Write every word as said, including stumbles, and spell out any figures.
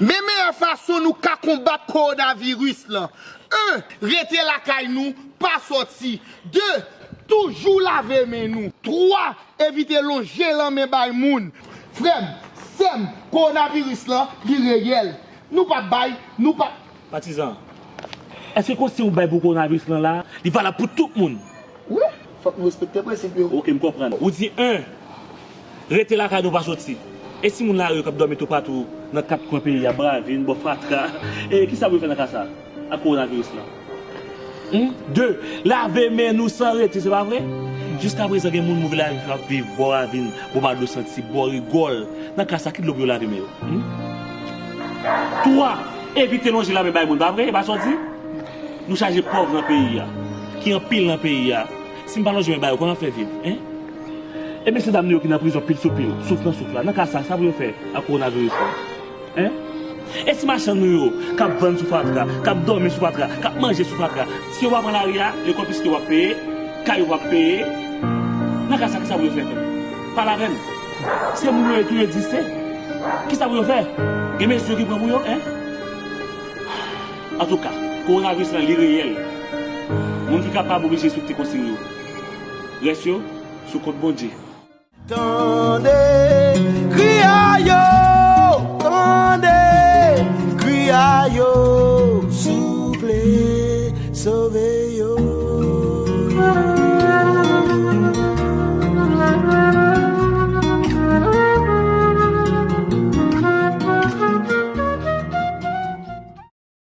Men meyè fason nou ka konbat kowonaviris lan. En, rete lakay nou, pa sòti. De, toujou lave men nou. Twa, evite lonje lanmen bay moun. Frè m, sè m, kowonaviris lan, li reyèl. Nou p ap bay, nou p ap Patizan, èske konsiy ou bay pou kowonaviris lan la, li valab pou tout moun? Wi, fòk nou respekte prensip yo. Oke, m konprann. Ou di en, rete lakay nou, pa sòti. E si moun lari yo k ap dòmi toupatou nan kat kwen peyi a, bò ravin, bò fatra, e kisa pou yo fè nan ka sa a ak kowonaviris lan? Hmm? De, lave men nou san rete, se pa vre? Jiskaprezan, gen moun move lavi ap viv bò ravin, bò Mado Santi, bò rigòl. Nan ka sa, ki dlo pou yo lave men yo? Hmm? Twa, evite lonje lanmen bay moun, pa vre? E pa sa w di? Nou chaje pòv nan peyi a, ki anpil nan peyi a. Si m pa lonje men ba yo, kòman n ap fè viv? Hein? E mesye dam nou yo ki nan prizon pil sou pil, souf nan souf la, nan ka sa, sa pou yo fè ak kowonaviris la? Hein? E ti machann nou yo, k ap vann sou fatra, k ap dòmi sou fatra, k ap manje sou fatra, si yo pa pran lari a, lekòl pitit yo p ap peye, kay yo p ap peye, nan ka sa, kisa pou yo fè, frè m? Pale avè m. Se moun yo ye tou, yo egziste. Kisa pou yo fè? Gen mezi ki pran pou yo, en? Antouka, kowonaviris lan, li reyèl. Moun ki kapab oblije respekte konsiy yo. Rès yo, sou kont Bondye. Tande kri a yo, tande kri a yo, souple, sove yo.